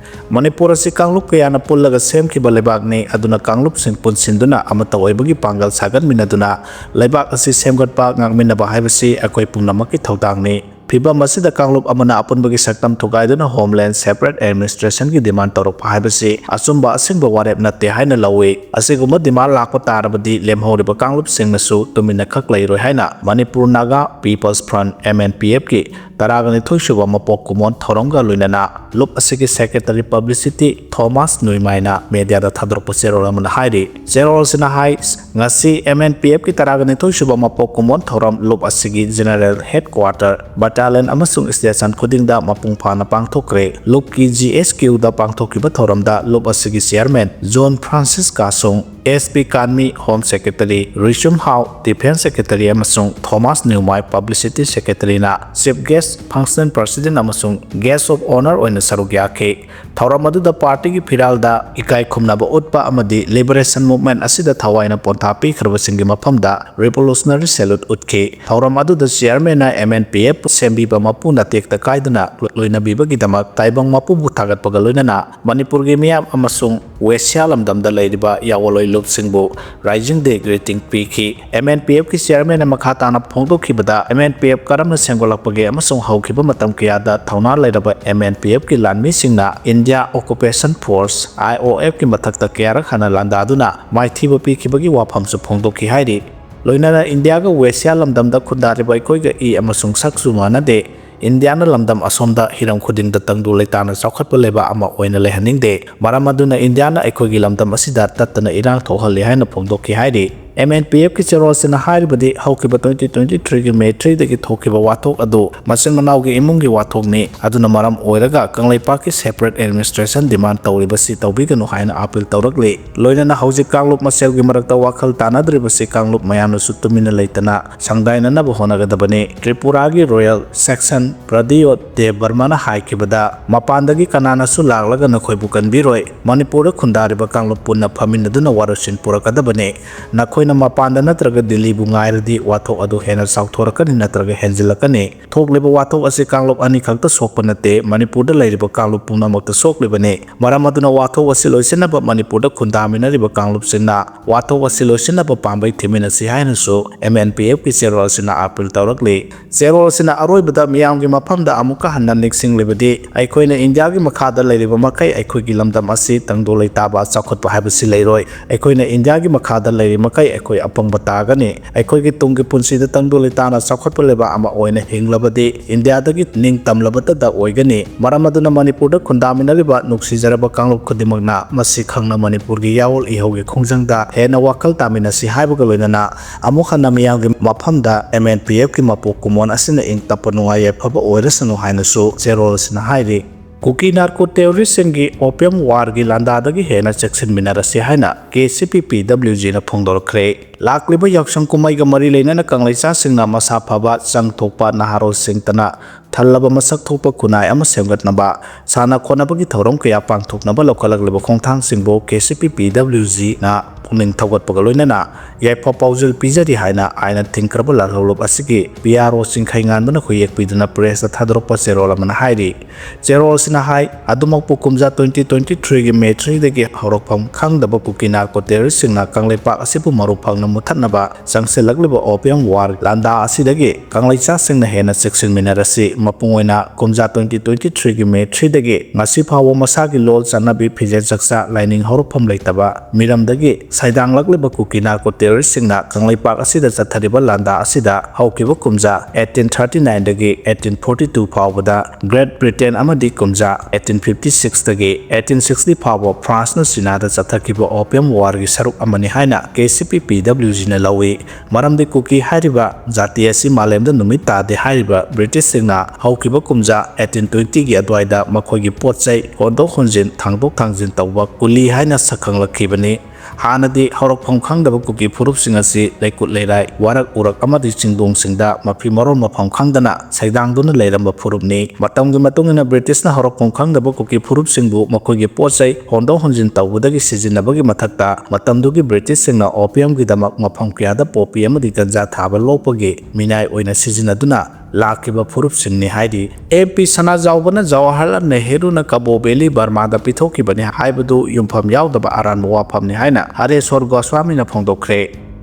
ꯃꯅꯤꯄꯨꯔ ꯑꯁꯤ ꯀꯥꯡꯂꯨꯞ ꯀꯌꯥꯅ ꯄꯨꯜꯂꯒ ꯁꯦꯝꯈꯤꯕ ꯂꯩꯕꯥꯛꯅꯤ꯫ ꯑꯗꯨꯅ ꯀꯥꯡꯂꯨꯞꯁꯤꯡ ꯄꯨꯟꯁꯤꯟꯗꯨꯅ ꯑꯃꯠꯇ ꯑꯣꯏꯕꯒꯤ ꯄꯥꯡꯒꯜ ꯁꯥꯒꯠꯃꯤꯟꯅꯗꯨꯅ ꯂꯩꯕꯥꯛ ꯑꯁꯤ ꯁꯦꯝꯒꯠꯄ, ꯉꯥꯛꯃꯤꯟꯅꯕ ꯍꯥꯏꯕꯁꯤ ꯑꯩꯈꯣꯏ ꯄꯨꯝꯅꯃꯛꯀꯤ ꯊꯧꯗꯥꯡꯅꯤ꯫ ꯐꯤꯚꯝ ꯑꯁꯤꯗ ꯀꯥꯡꯂꯨꯞ ꯑꯃꯅ ꯑꯄꯨꯟꯕꯒꯤ ꯁꯛꯇꯝ ꯊꯨꯒꯥꯏꯗꯨꯅ Homeland Separate Administrationꯒꯤ demand ꯇꯧꯔꯛꯄ ꯍꯥꯏꯕꯁꯤ ꯑꯆꯨꯝꯕ ꯑꯁꯦꯡꯕ ꯋꯥꯔꯦꯞ ꯅꯠꯇꯦ ꯍꯥꯏꯅ ꯂꯧꯏ꯫ ꯑꯁꯤꯒꯨꯝꯕ demand ꯂꯥꯛꯄ ꯇꯥꯔꯕꯗꯤ ꯂꯦꯝꯍꯧꯔꯤꯕ ꯀꯥꯡꯂꯨꯞꯁꯤꯡꯅꯁꯨ ꯇꯨꯃꯤꯟꯅ ꯈꯛ ꯂꯩꯔꯣꯏ ꯍꯥꯏꯅ Manipur Naga People's Front, MNPFꯀꯤ ꯇꯔꯥꯒ ꯅꯤꯊꯣꯏ ꯁꯨꯕ ꯃꯄꯣꯛ ꯀꯨꯝꯑꯣꯟ ꯊꯧꯔꯝꯒ ꯂꯣꯏꯅꯅ ꯂꯨꯞ ꯑꯁꯤꯒꯤ Secretary Publicity ꯊꯣꯃꯥꯁ ꯅꯨꯏꯃꯥꯏꯅ mediaꯗ ꯊꯥꯗꯣꯔꯛꯄ ꯆꯦꯔꯣꯜ ꯑꯃꯅ ꯍꯥꯏꯔꯤ꯫ ꯆꯦꯔꯣꯜ ꯑꯁꯤꯅ ꯍꯥꯏ, ꯉꯁꯤ MNPFꯀꯤ ꯇꯔꯥꯒ ꯅꯤꯊꯣꯏ ꯁꯨꯕ ꯃꯄꯣꯛ ꯀꯨꯝꯑꯣꯟ ꯊꯧꯔꯝ ꯂꯨꯞ ꯑꯁꯤꯒꯤ General Headquarter, Battalion ꯑꯃꯁꯨꯡ Station ꯈꯨꯗꯤꯡꯗ ꯃꯄꯨꯡ ꯐꯥꯅ ꯄꯥꯡꯊꯣꯛꯈ꯭ꯔꯦ꯫ ꯂꯨꯞꯀꯤ GHQꯗ ꯄꯥꯡꯊꯣꯛꯈꯤꯕ ꯊꯧꯔꯝꯗ ꯂꯨꯞ ꯑꯁꯤꯒꯤ Chairman ꯖꯣꯟ ꯐ꯭ꯔꯥꯟꯁꯤꯁ ꯀꯥꯁꯨꯡ, SP ꯀꯥꯟꯃꯤ, Home Secretary Richum Hao, Defence Secretary ꯑꯃꯁꯨꯡ ꯊꯣꯃꯥꯁ ꯅ꯭ꯌꯨꯃꯥꯏ, Publicity Secretaryꯅ Chief Guest, Function President ꯑꯃꯁꯨꯡ Guest of Honour ꯑꯣꯏꯅ ꯁꯔꯨꯛ ꯌꯥꯈꯤ꯫ ꯊꯧꯔꯝ ꯑꯗꯨꯗ partyꯒꯤ ꯐꯤꯔꯥꯜꯗ ꯏꯀꯥꯏ ꯈꯨꯝꯅꯕ ꯎꯠꯄ ꯑꯃꯗꯤ Liberation Movement ꯑꯁꯤꯗ ꯊꯋꯥꯏꯅ ꯄꯣꯟꯊꯥ ꯄꯤꯈ꯭ꯔꯕꯁꯤꯡꯒꯤ ꯃꯐꯝꯗ Revolutionary Salute ꯎꯠꯈꯤ꯫ ꯊꯧꯔꯝ ꯑꯗꯨꯗ Chairmanꯅ MNPF ꯁꯦꯝꯕꯤꯕ ꯃꯄꯨꯅ ꯇꯦꯛꯇ ꯀꯥꯏꯗꯅ ꯂꯣꯏꯅꯕꯤꯕꯒꯤꯗꯃꯛ ꯇꯥꯏꯕꯪ ꯃꯄꯨꯕꯨ ꯊꯥꯒꯠꯄꯒ ꯂꯣꯏꯅꯅ ꯃꯅꯤꯄꯨꯔꯒꯤ ꯃꯤꯌꯥꯝ ꯑꯃꯁꯨꯡ ꯋꯦꯁꯤꯌꯥ ꯂꯝꯗꯝꯗ ꯂꯩꯔꯤꯕ ꯌꯥꯑꯣꯟꯂꯣꯏ ꯂꯨꯞꯁꯤꯡꯕꯨ Rising Day greeting ꯄꯤꯈꯤ꯫ MNPFꯀꯤ Chairmanꯅ ꯃꯈꯥ ꯇꯥꯅ ꯐꯣꯡꯗꯣꯛꯈꯤꯕꯗ, MNPF ꯀꯔꯝꯅ ꯁꯦꯝꯒꯠꯂꯛꯄꯒꯦ ꯑꯃꯁꯨꯡ ꯍꯧꯈꯤꯕ ꯃꯇꯝ ꯀꯌꯥꯗ ꯊꯧꯅꯥ ꯂꯩꯔꯕ MNPFꯀꯤ ꯂꯥꯟꯃꯤꯁꯤꯡꯅ India Occupation Force, IOFꯀꯤ ꯃꯊꯛꯇ ꯀꯌꯥꯔꯛ ꯍꯟꯅ ꯂꯥꯟꯗꯥꯗꯨꯅ ꯃꯥꯏꯊꯤꯕ ꯄꯤꯈꯤꯕꯒꯤ ꯋꯥꯐꯝꯁꯨ ꯐꯣꯡꯗꯣꯛꯈꯤ ꯍꯥꯏꯔꯤ꯫ ꯂꯣꯏꯅꯅ ꯏꯟꯗꯤꯌꯥꯒ ꯋꯦꯁꯤꯌꯥ ꯂꯝꯗꯝꯗ ꯈꯨꯟꯗꯥꯔꯤꯕ ꯑꯩꯈꯣꯏꯒ ꯏ ꯑꯃꯁꯨꯡ ꯁꯛꯁꯨ ꯃꯥꯟꯅꯗꯦ꯫ ꯏꯟꯗꯤꯌꯥꯅ ꯂꯝꯗꯝ ꯑꯁꯣꯝꯗ ꯍꯤꯔꯝ ꯈꯨꯗꯤꯡꯗ ꯇꯪꯗꯨ ꯂꯩꯇꯥꯅ ꯆꯥꯎꯈꯠꯄ ꯂꯩꯕꯥꯛ ꯑꯃ ꯑꯣꯏꯅ ꯂꯩꯍꯟꯅꯤꯡꯗꯦ꯫ ꯃꯔꯝ ꯑꯗꯨꯅ ꯏꯟꯗꯤꯌꯥꯅ ꯑꯩꯈꯣꯏꯒꯤ ꯂꯝꯗꯝ ꯑꯁꯤꯗ ꯇꯠꯇꯅ ꯏꯔꯥꯡ ꯊꯣꯛꯍꯜꯂꯤ ꯍꯥꯏꯅ ꯐꯣꯡꯗꯣꯛꯈꯤ ꯍꯥꯏꯔꯤ꯫ MNPFꯀꯤ ꯆꯦꯔꯣꯜꯁꯤꯅ ꯍꯥꯏꯔꯤꯕꯗꯤ ꯍꯧꯈꯤꯕ twenty twenty-threeꯒꯤ May threeꯗꯒꯤ ꯊꯣꯛꯈꯤꯕ ꯋꯥꯊꯣꯛ ꯑꯗꯨ ꯃꯆꯤꯟ ꯃꯅꯥꯎꯒꯤ ꯏꯃꯨꯡꯒꯤ ꯋꯥꯊꯣꯛꯅꯤ꯫ ꯑꯗꯨꯅ ꯃꯔꯝ ꯑꯣꯏꯔꯒ ꯀꯪꯂꯩꯄꯥꯛꯀꯤ separate administration demand ꯇꯧꯔꯤꯕꯁꯤ ꯇꯧꯕꯤꯒꯅꯨ ꯍꯥꯏꯅ appeal ꯇꯧꯔꯛꯂꯤ꯫ ꯂꯣꯏꯅꯅ ꯍꯧꯖꯤꯛ ꯀꯥꯡꯂꯨꯞ ꯃꯁꯦꯜꯒꯤ ꯃꯔꯛꯇ ꯋꯥꯈꯜ ꯇꯥꯅꯗ꯭ꯔꯤꯕꯁꯤ ꯀꯥꯡꯂꯨꯞ ꯃꯌꯥꯝꯅꯁꯨ ꯇꯨꯃꯤꯟꯅ ꯂꯩꯇꯅ ꯁꯪꯗꯥꯏꯅꯅꯕ ꯍꯣꯠꯅꯒꯗꯕꯅꯤ꯫ ꯇ꯭ꯔꯤꯄꯨꯔꯥꯒꯤ Royal Section ꯄ꯭ꯔꯗꯤꯌꯣꯠ ꯗꯦꯕ ꯕꯔꯃꯅ ꯍꯥꯏꯈꯤꯕꯗ, ꯃꯄꯥꯟꯗꯒꯤ ꯀꯅꯥꯅꯁꯨ ꯂꯥꯛꯂꯒ ꯅꯈꯣꯏꯕꯨ ꯀꯟꯕꯤꯔꯣꯏ꯫ ꯃꯅꯤꯄꯨꯔꯗ ꯈꯨꯟꯗꯥꯔꯤꯕ ꯀꯥꯡꯂꯨꯞ ꯄꯨꯟꯅ ꯐꯝꯃꯤꯟꯅꯗꯨꯅ ꯋꯥꯔꯣꯏꯁꯤꯟ ꯄꯨꯔꯛꯀꯗꯕꯅꯤ꯫ ꯅꯈꯣꯏ ꯑꯩꯈꯣꯏꯅ ꯃꯄꯥꯟꯗ ꯅꯠꯇ꯭ꯔꯒ ꯗꯤꯜꯂꯤꯕꯨ ꯉꯥꯏꯔꯗꯤ ꯋꯥꯊꯣꯛ ꯑꯗꯨ ꯍꯦꯟꯅ ꯆꯥꯎꯊꯣꯔꯛꯀꯅꯤ ꯅꯠꯇ꯭ꯔꯒ ꯍꯦꯟꯖꯤꯜꯂꯛꯀꯅꯤ꯫ ꯊꯣꯛꯂꯤꯕ ꯋꯥꯊꯣꯛ ꯑꯁꯤ ꯀꯥꯡꯂꯨꯞ ꯑꯅꯤ ꯈꯛꯇ ꯁꯣꯛꯄ ꯅꯠꯇꯦ, ꯃꯅꯤꯄꯨꯔꯗ ꯂꯩꯔꯤꯕ ꯀꯥꯡꯂꯨꯞ ꯄꯨꯝꯅꯃꯛꯇ ꯁꯣꯛꯂꯤꯕꯅꯤ꯫ ꯃꯔꯝ ꯑꯗꯨꯅ ꯋꯥꯊꯣꯛ ꯑꯁꯤ ꯂꯣꯏꯁꯤꯟꯅꯕ ꯃꯅꯤꯄꯨꯔꯗ ꯈꯨꯟꯗꯥꯃꯤꯟꯅꯔꯤꯕ ꯀꯥꯡꯂꯨꯞꯁꯤꯡꯅ ꯋꯥꯊꯣꯛ ꯑꯁꯤ ꯂꯣꯏꯁꯤꯟꯅꯕ ꯄꯥꯝꯕꯩ ꯊꯤꯃꯤꯟꯅꯁꯤ ꯍꯥꯏꯅꯁꯨ M N P F ꯀꯤ ꯆꯦꯔꯣꯜ ꯑꯁꯤꯅ ꯑꯥꯄꯤꯜ ꯇꯧꯔꯛꯂꯤ꯫ ꯆꯦꯔꯣꯜ ꯑꯁꯤꯅ ꯑꯔꯣꯏꯕꯗ ꯃꯤꯌꯥꯝꯒꯤ ꯃꯐꯝꯗ ꯑꯃꯨꯛꯀ ꯍꯟꯅ ꯅꯤꯡꯁꯤꯡꯂꯤꯕꯗꯤ, ꯑꯩꯈꯣꯏꯅ ꯏꯟꯗꯤꯌꯥꯒꯤ ꯃꯈꯥꯗ ꯂꯩꯔꯤꯕ ꯃꯈꯩ ꯑꯩꯈꯣꯏꯒꯤ ꯂꯝꯗꯝ ꯑꯁꯤ ꯇꯪꯗꯨ ꯂꯩꯇꯥꯕ, ꯆꯥꯎꯈꯠꯄ ꯍꯥꯏꯕꯁꯤ ꯂꯩꯔꯣꯏ꯫ ꯑꯩꯈꯣꯏꯅ ꯏꯟꯗꯤꯌꯥꯒꯤ ꯃꯈꯥꯗ ꯂꯩꯔꯤ ꯃꯈꯩ ꯑꯩꯈꯣꯏ ꯑꯄꯪꯕ ꯇꯥꯒꯅꯤ꯫ ꯑꯩꯈꯣꯏꯒꯤ ꯇꯨꯡꯒꯤ ꯄꯨꯟꯁꯤꯗ ꯇꯪꯗꯨ ꯂꯩꯇꯥꯅ ꯆꯥꯎꯈꯠꯄ ꯂꯩꯕꯥꯛ ꯑꯃ ꯑꯣꯏꯅ ꯍꯤꯡꯂꯕꯗꯤ ꯏꯟꯗꯤꯌꯥꯗꯒꯤ ꯅꯤꯡ ꯇꯝꯂꯕꯇꯗ ꯑꯣꯏꯒꯅꯤ꯫ ꯃꯔꯝ ꯑꯗꯨꯅ ꯃꯅꯤꯄꯨꯔꯗ ꯈꯨꯟꯗꯥꯃꯤꯟꯅꯔꯤꯕ ꯅꯨꯡꯁꯤꯖꯔꯕ ꯀꯥꯡꯂꯨꯞ ꯈꯨꯗꯤꯡꯃꯛꯅ ꯃꯁꯤ ꯈꯪꯅ ꯃꯅꯤꯄꯨꯔꯒꯤ ꯌꯥꯑꯣꯜ ꯏꯍꯧꯒꯤ ꯈꯣꯡꯖꯪꯗ ꯍꯦꯟꯅ ꯋꯥꯈꯜ ꯇꯥꯃꯤꯟꯅꯁꯤ ꯍꯥꯏꯕꯒ ꯂꯣꯏꯅꯅ ꯑꯃꯨꯛ ꯍꯟꯅ ꯃꯤꯌꯥꯝꯒꯤ ꯃꯐꯝꯗ M N P F ꯀꯤ ꯃꯄꯨ ꯀꯨꯃꯣꯟ ꯑꯁꯤꯅ ꯏꯪ ꯇꯞꯄ ꯅꯨꯡꯉꯥꯏ ꯌꯥꯏꯐꯕ ꯑꯣꯏꯔꯁꯅꯨ ꯍꯥꯏꯅꯁꯨ ꯆꯦꯔꯣꯜ ꯑꯁꯤꯅ ꯍꯥꯏꯔꯤ꯫ ꯀꯨꯀꯤ ꯅꯥꯔꯀꯣ ꯇꯦꯔꯣꯔꯤꯁꯁꯤꯡꯒꯤ opium war ꯒꯤ ꯂꯥꯟꯗꯥꯗꯒꯤ ꯍꯦꯟꯅ ꯆꯦꯛꯁꯤꯟꯃꯤꯟꯅꯔꯁꯤ ꯍꯥꯏꯅ K C P P W G ꯅ ꯐꯣꯡꯗꯣꯔꯛꯈ꯭ꯔꯦ꯫ ꯂꯥꯛꯂꯤꯕ ꯌꯥꯎꯁꯪ ꯀꯨꯝꯍꯩꯒ ꯃꯔꯤ ꯂꯩꯅꯅ ꯀꯪꯂꯩꯆꯥꯁꯤꯡꯅ ꯃꯁꯥ ꯐꯕ, ꯆꯪ ꯊꯣꯛꯄ, ꯅꯍꯥꯔꯣꯜꯁꯤꯡꯇꯅ ꯊꯜꯂꯕ ꯃꯁꯛ ꯊꯣꯛꯄ ꯈꯨꯟꯅꯥꯏ ꯑꯃ ꯁꯦꯝꯒꯠꯅꯕ ꯁꯥꯟꯅ ꯈꯣꯠꯅꯕꯒꯤ ꯊꯧꯔꯝ ꯀꯌꯥ ꯄꯥꯡꯊꯣꯛꯅꯕ ꯂꯧꯈꯠꯂꯛꯂꯤꯕ ꯈꯣꯡꯊꯥꯡꯁꯤꯡꯕꯨ K C P P W G ꯅ ꯄꯨꯛꯅꯤꯡ ꯊꯧꯒꯠꯄꯒ ꯂꯣꯏꯅꯅ ꯌꯥꯏꯐ ꯄꯥꯎꯖꯦꯜ ꯄꯤꯖꯔꯤ ꯍꯥꯏꯅ ꯑꯥꯏꯟꯅ ꯊꯤꯡꯈ꯭ꯔꯕ ꯂꯥꯜꯍꯧꯂꯨꯞ ꯑꯁꯤꯒꯤ P R O ꯆꯤꯡꯈꯩ ꯉꯥꯟꯕꯅ ꯈꯨꯌꯦꯛ ꯄꯤꯗꯨꯅ press ꯇ ꯊꯥꯗꯣꯔꯛꯄ ꯆꯦꯔꯣꯜ ꯑꯃꯅ ꯍꯥꯏꯔꯤ꯫ ꯆꯦꯔꯣꯜ ꯑꯁꯤꯅ ꯍꯥꯏ, ꯑꯗꯨꯃꯛꯄꯨ ꯀꯨꯝꯖꯥ twenty twenty-three ꯒꯤ May three ꯗꯒꯤ ꯍꯧꯔꯛꯐꯝ ꯈꯪꯗꯕ ꯀꯨꯀꯤ ꯅꯥꯔꯀꯣ ꯇꯦꯔꯣꯔꯤꯁꯁꯤꯡꯅ ꯀꯪꯂꯩꯄꯥꯛ ꯑꯁꯤꯕꯨ ꯃꯔꯨ ꯐꯪꯅ ꯃꯨꯊꯠꯅꯕ ꯆꯪꯁꯤꯜꯂꯛꯂꯤꯕ opium war ꯂꯥꯟꯗꯥ ꯑꯁꯤꯗꯒꯤ ꯀꯪꯂꯩꯆꯥꯁꯤꯡꯅ ꯍꯦꯟꯅ ꯆꯦꯛꯁꯤꯟꯃꯤꯟꯅꯔꯁꯤ꯫ ꯃꯄꯨꯡ ꯑꯣꯏꯅ ꯀꯨꯝꯖꯥ twenty twenty-three ꯒꯤ May three ꯗꯒꯤ ꯉꯁꯤ ꯐꯥꯎꯕ ꯃꯁꯥꯒꯤ ꯂꯣꯜ ꯆꯠꯅꯕꯤ, ꯐꯤꯖꯦꯠ ꯆꯛꯆꯥ, ꯂꯥꯏꯅꯤꯡ ꯍꯧꯔꯛꯐꯝ ꯂꯩꯇꯕ ꯃꯤꯔꯝꯗꯒꯤ ꯁꯩꯗꯥꯡꯂꯛꯂꯤꯕ ꯀꯨꯀꯤ ꯅꯥꯔꯀꯣ ꯇꯦꯔꯣꯔꯤꯁꯁꯤꯡꯅ ꯀꯪꯂꯩꯄꯥꯛ ꯑꯁꯤꯗ ꯆꯠꯊꯔꯤꯕ ꯂꯥꯟꯗꯥ ꯑꯁꯤꯗ ꯍꯧꯈꯤꯕ ꯀꯨꯝꯖꯥ eighteen thirty-nine ꯗꯒꯤ eighteen forty-two ꯐꯥꯎꯕꯗ Great Britain ꯑꯃꯗꯤ ꯀꯨꯝꯖꯥ eighteen fifty-six ꯗꯒꯤ eighteen sixty ꯐꯥꯎꯕ France ꯅ ꯆꯤꯅꯥꯗ ꯆꯠꯊꯈꯤꯕ opium war ꯒꯤ ꯁꯔꯨꯛ ꯑꯃꯅꯤ ꯍꯥꯏꯅ K C P P W G ꯅ ꯂꯧꯏ꯫ ꯃꯔꯝꯗꯤ ꯀꯨꯀꯤ ꯍꯥꯏꯔꯤꯕ ꯖꯥꯇꯤ ꯑꯁꯤ ꯃꯥꯂꯦꯝꯗ ꯅꯨꯃꯤꯠ ꯇꯥꯗꯦ ꯍꯥꯏꯔꯤꯕ British ꯁꯤꯡꯅ ꯍꯧꯈꯤꯕ ꯀꯨꯝꯖꯥ eighteen twenty ꯒꯤ ꯑꯗꯨꯋꯥꯏꯗ ꯃꯈꯣꯏꯒꯤ ꯄꯣꯠ ꯆꯩ ꯍꯣꯟꯗꯣꯛ ꯍꯣꯟꯖꯤꯟ, ꯊꯥꯡꯗꯣꯛ ꯊꯥꯡꯖꯤꯟ ꯇꯧꯕ ꯀꯨꯂꯤ ꯍꯥꯏꯅ ꯁꯛꯈꯪꯂꯛꯈꯤꯕꯅꯤ꯫ ꯍꯥꯟꯅꯗꯤ ꯍꯧꯔꯛꯐꯝ ꯈꯪꯗꯕ ꯀꯨꯀꯤ ꯐꯨꯔꯨꯞꯁꯤꯡ ꯑꯁꯤ ꯂꯩꯀꯨꯠ ꯂꯩꯔꯥꯏ, ꯋꯥꯔꯛ ꯎꯔꯛ ꯑꯃꯗꯤ ꯆꯤꯡꯗꯣꯡꯁꯤꯡꯗ ꯃꯐꯤ ꯃꯔꯣꯟ ꯃꯐꯝ ꯈꯪꯗꯅ ꯁꯩꯗꯥꯡꯗꯨꯅ ꯂꯩꯔꯝꯕ ꯐꯨꯔꯨꯞꯅꯤ꯫ ꯃꯇꯝꯒꯤ ꯃꯇꯨꯡ ꯏꯟꯅ ꯕ꯭ꯔꯤꯇꯤꯁꯅ ꯍꯧꯔꯛꯐꯝ ꯈꯪꯗꯕ ꯀꯨꯀꯤ ꯐꯨꯔꯨꯞꯁꯤꯡꯕꯨ ꯃꯈꯣꯏꯒꯤ ꯄꯣꯠ ꯆꯩ ꯍꯣꯟꯗꯣꯛ ꯍꯣꯟꯖꯤꯟ ꯇꯧꯕꯗꯒꯤ ꯁꯤꯖꯤꯟꯅꯕꯒꯤ ꯃꯊꯛꯇ, ꯃꯇꯝꯗꯨꯒꯤ ꯕ꯭ꯔꯤꯇꯤꯁꯁꯤꯡꯅ ꯑꯣꯄꯤꯌꯝꯒꯤꯗꯃꯛ ꯃꯐꯝ ꯀꯌꯥꯗ ꯄꯣꯄꯤ ꯑꯃꯗꯤ ꯒꯟꯖꯥ ꯊꯥꯕ ꯂꯣꯛꯄꯒꯤ ꯃꯤꯅꯥꯏ ꯑꯣꯏꯅ ꯁꯤꯖꯤꯟꯅꯗꯨꯅ ꯂꯥꯛꯈꯤꯕ ꯐꯨꯔꯨꯞꯁꯤꯡꯅꯤ ꯍꯥꯏꯔꯤ꯫ ꯑꯦꯝ ꯄꯤ ꯁꯅꯥꯖꯥꯎꯕꯅ ꯖꯋꯥꯍꯔꯂꯥꯜ ꯅꯦꯍꯔꯨꯅ ꯀꯕꯣ ꯚꯦꯂꯤ ꯕꯔꯃꯥꯗ ꯄꯤꯊꯣꯛꯈꯤꯕꯅꯤ ꯍꯥꯏꯕꯗꯨ ꯌꯨꯝꯐꯝ ꯌꯥꯎꯗꯕ ꯑꯔꯥꯟꯕ ꯋꯥꯐꯝꯅꯤ ꯍꯥꯏꯅ ꯍꯔꯦꯁ꯭ꯋꯔ ꯒꯣꯁ꯭ꯋꯥꯃꯤꯅ ꯐꯣꯡꯗꯣꯛꯈ꯭ꯔꯦ꯫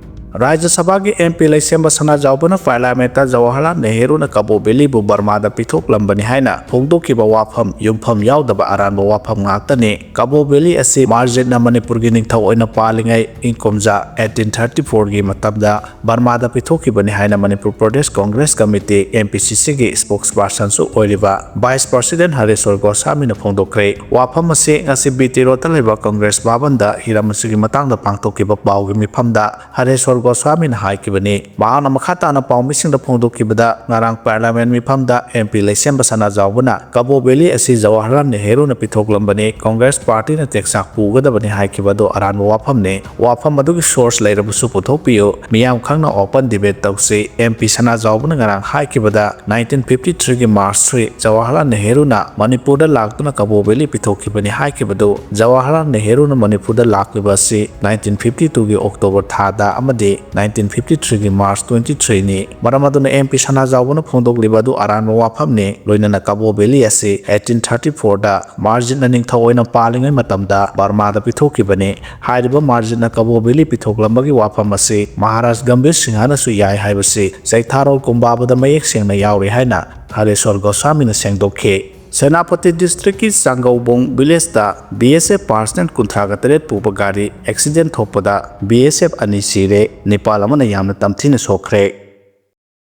ꯔꯥꯖ꯭ꯌ ꯁꯚꯥꯒꯤ ꯑꯦꯝ ꯄꯤ ꯂꯩꯁꯦꯝꯕ ꯁꯅꯥꯖꯥꯎꯕꯅ ꯄꯥꯔꯂꯤꯌꯥꯃꯦꯟꯠꯇ ꯖꯋꯥꯍꯔꯂꯥꯜ ꯅꯦꯍꯔꯨꯅ ꯀꯕꯣ ꯚꯦꯂꯤꯕꯨ ꯕꯔꯃꯥꯗ ꯄꯤꯊꯣꯛꯂꯝꯕꯅꯤ ꯍꯥꯏꯅ ꯐꯣꯡꯗꯣꯛꯈꯤꯕ ꯋꯥꯐꯝ ꯌꯨꯝꯐꯝ ꯌꯥꯎꯗꯕ ꯑꯔꯥꯟꯕ ꯋꯥꯐꯝ ꯉꯥꯛꯇꯅꯤ꯫ ꯀꯕꯣ ꯚꯦꯂꯤ ꯑꯁꯤ ꯃꯥꯔꯖꯤꯠꯅ ꯃꯅꯤꯄꯨꯔꯒꯤ ꯅꯤꯡꯊꯧ ꯑꯣꯏꯅ ꯄꯥꯜꯂꯤꯉꯩ ꯏꯪ ꯀꯨꯝꯖꯥ eighteen thirty fourꯒꯤ ꯃꯇꯝꯗ ꯕꯔꯃꯥꯗ ꯄꯤꯊꯣꯛꯈꯤꯕꯅꯤ ꯍꯥꯏꯅ ꯃꯅꯤꯄꯨꯔ ꯄ꯭ꯔꯗꯦꯁ ꯀꯣꯡꯒ꯭ꯔꯦꯁ ꯀꯃꯤꯇꯤ, MPCCꯒꯤ spokespersonꯁꯨ ꯑꯣꯏꯔꯤꯕ Vice President ꯍꯔꯦꯁ꯭ꯋꯔ ꯒꯣꯁ꯭ꯋꯥꯃꯤꯅ ꯐꯣꯡꯗꯣꯛꯈ꯭ꯔꯦ꯫ ꯋꯥꯐꯝ ꯑꯁꯤ ꯉꯁꯤ B T Roadꯇ ꯂꯩꯕ ꯀꯣꯡꯒ꯭ꯔꯦꯁ ꯚꯕꯟꯗ ꯍꯤꯔꯝ ꯑꯁꯤꯒꯤ ꯃꯇꯥꯡꯗ ꯄꯥꯡꯊꯣꯛꯈꯤꯕ ꯄꯥꯎꯒꯤ ꯃꯤꯐꯝꯗ ꯍꯔꯦꯁ꯭ꯋꯔ ꯒꯣꯁ꯭ꯋꯥꯃꯤꯅ ꯍꯥꯏꯈꯤꯕꯅꯤ꯫ ꯃꯍꯥꯛꯅ ꯃꯈꯥ ꯇꯥꯅ ꯄꯥꯎꯃꯤꯁꯤꯡꯗ ꯐꯣꯡꯗꯣꯛꯈꯤꯕꯗ, ꯉꯔꯥꯡ ꯄꯥꯔꯂꯤꯌꯥꯃꯦꯟꯠ ꯃꯤꯐꯝꯗ ꯑꯦꯝ ꯄꯤ ꯂꯩꯁꯦꯝꯕ ꯁꯅꯥꯖꯥꯎꯕꯅ ꯀꯕꯣ ꯚꯦꯂꯤ ꯑꯁꯤ ꯖꯋꯥꯍꯔꯂꯥꯜ ꯅꯦꯍꯔꯨꯅ ꯄꯤꯊꯣꯛꯂꯝꯕꯅꯤ, ꯀꯣꯡꯒ꯭ꯔꯦꯁ ꯄꯥꯔꯇꯤꯅ ꯇꯦꯛꯆꯥꯛ ꯄꯨꯒꯗꯕꯅꯤ ꯍꯥꯏꯈꯤꯕ ꯑꯗꯨ ꯑꯔꯥꯟꯕ ꯋꯥꯐꯝꯅꯤ꯫ ꯋꯥꯐꯝ ꯑꯗꯨꯒꯤ source ꯂꯩꯔꯕꯁꯨ ꯄꯨꯊꯣꯛꯄꯤꯌꯨ꯫ ꯃꯤꯌꯥꯝ ꯈꯪꯅ open debate ꯇꯧꯁꯤ꯫ ꯑꯦꯝ ꯄꯤ ꯁꯅꯥꯖꯥꯎꯕꯅ ꯉꯔꯥꯡ ꯍꯥꯏꯈꯤꯕꯗ, nineteen fifty threeꯒꯤ March three Jawaharlal ꯅꯦꯍꯔꯨꯅ ꯃꯅꯤꯄꯨꯔꯗ ꯂꯥꯛꯇꯨꯅ ꯀꯕꯣ ꯚꯦꯂꯤ ꯄꯤꯊꯣꯛꯈꯤꯕꯅꯤ ꯍꯥꯏꯈꯤꯕꯗꯨ, ꯖꯋꯥꯍꯔꯂꯥꯜ ꯅꯦꯍꯔꯨꯅ ꯃꯅꯤꯄꯨꯔꯗ ꯂꯥꯛꯂꯤꯕ ꯑꯁꯤ nineteen fifty twoꯒꯤ October ꯊꯥꯗ ꯑꯃꯗꯤ nineteen fifty threeꯒꯤ March twenty threeꯅꯤ꯫ ꯃꯔꯝ ꯑꯗꯨꯅ ꯑꯦꯝ ꯄꯤ ꯁꯅꯥꯖꯥꯎꯕꯅ ꯐꯣꯡꯗꯣꯛꯂꯤꯕ ꯑꯗꯨ ꯑꯔꯥꯟꯕ ꯋꯥꯐꯝꯅꯤ꯫ ꯂꯣꯏꯅꯅ ꯀꯕꯣ ꯚꯦꯂꯤ ꯑꯁꯤ eighteen thirty fourꯗ ꯃꯥꯔꯖꯤꯠꯅ ꯅꯤꯡꯊꯧ ꯑꯣꯏꯅ ꯄꯥꯜꯂꯤꯉꯩ ꯃꯇꯝꯗ ꯕꯔꯃꯥꯗ ꯄꯤꯊꯣꯛꯈꯤꯕꯅꯤ꯫ ꯍꯥꯏꯔꯤꯕ ꯃꯥꯔꯖꯤꯠꯅ ꯀꯕꯣ ꯚꯦꯂꯤ ꯄꯤꯊꯣꯛꯂꯝꯕꯒꯤ ꯋꯥꯐꯝ ꯑꯁꯤ ꯃꯍꯥꯔꯥꯖ ꯒꯝꯚꯤꯔ ꯁꯤꯡꯍꯅꯁꯨ ꯌꯥꯏ ꯍꯥꯏꯕꯁꯤ ꯆꯩꯊꯥꯔꯣꯜ ꯀꯨꯝꯕꯥꯕꯗ ꯃꯌꯦꯛ ꯁꯦꯡꯅ ꯌꯥꯎꯔꯤ ꯍꯥꯏꯅ ꯍꯔꯦꯁ꯭ꯋꯔ ꯒꯣꯁ꯭ꯋꯥꯃꯤꯅ ꯁꯦꯡꯗꯣꯛꯈꯤ꯫ Senapati districtꯀꯤ ꯆꯥꯡꯒꯧꯕꯣꯡ villageꯇ B S F personnel ꯀꯨꯟꯊ꯭ꯔꯥꯒ ꯇꯔꯦꯠ ꯄꯨꯕ ꯒꯥꯔꯤ accident ꯊꯣꯛꯄꯗ B S F ꯑꯅꯤ ꯁꯤꯔꯦ, ꯅꯤꯄꯥꯜ ꯑꯃꯅ ꯌꯥꯝꯅ ꯇꯝꯊꯤꯅ ꯁꯣꯛꯈ꯭ꯔꯦ꯫